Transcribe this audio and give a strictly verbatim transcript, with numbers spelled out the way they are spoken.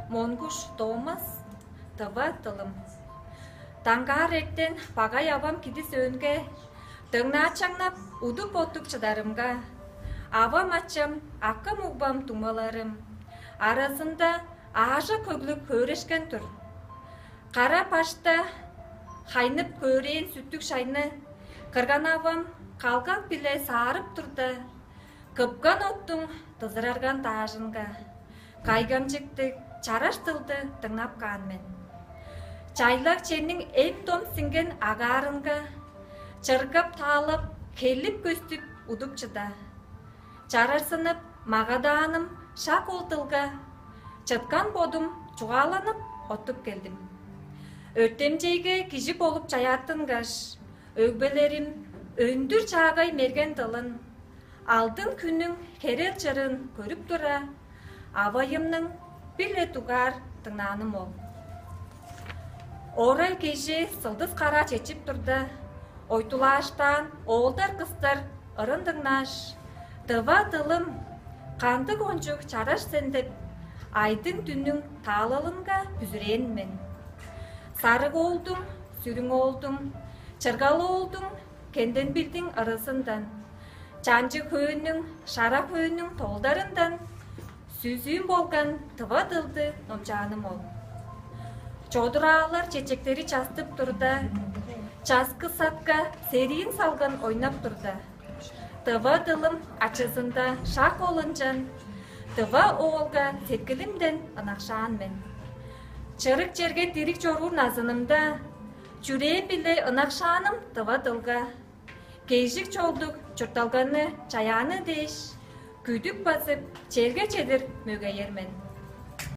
Монгуш Томас. Тыва дылым. Даңгаар эртен багай авам киди сөөнге дыңнаачаңнап, удуп-оттуп чыдарымга, авам-ачам, акым-угбам, дуңмаларым аразында аажок хөглүп хөөрешкен тур. Кара башта хайнып көөрэээн сүттүг шайны кырган авам калгак-биле саарып турда, кыпкан оттуң дызырарган даажынга кайгамчыктыг чараш дылды дыңнап каан мен. Чайлак черниң эм-дом сиңген агаарынга чыргап-таалап, хелип-көстүп удуп чыда. Чарарсынып, магадааным шак ол дылга чыткан бодум чугааланып оттуп келдим. Өртемчейге кижи болуп чаяаттынгаш, өгбелерим өндүр чаагай мерген дылын, алдын хүннүң херел чырыын көрүп тура, авайымның бир-ле дугаар дыңнааным ол. Орай кежээ сылдыс караа чечип турда, ойтулааштаан оолдар-кыстар ырын дыңнааш, «Тыва дылым, кандыг кончуг чараш сен» деп, айдың дүннүң таалалынга бүзүрээн мен. Сарыг оолдуң, сүрүң оолдуң, чыргал оолдуң, кенден билдиң ырызындан, чанчы хөөннүң, шара хөөннүң тоолдарындан сүзүүм болган тыва дылды номчааным ол. Чодураалар чечектери частып турда, часкы сатка сериин салган ойнап турда, тыва дылым ачызында шак ол ынчан, тыва оолга сеткилимден ынакшаан мен. Чырык черге дириг чоруур назынымда, чүрээм-биле ынакшааным тыва дылга, кежик чолдуг чуртталганы чаяаны дээш, күдүк базып, черге чедир мөгейер мен.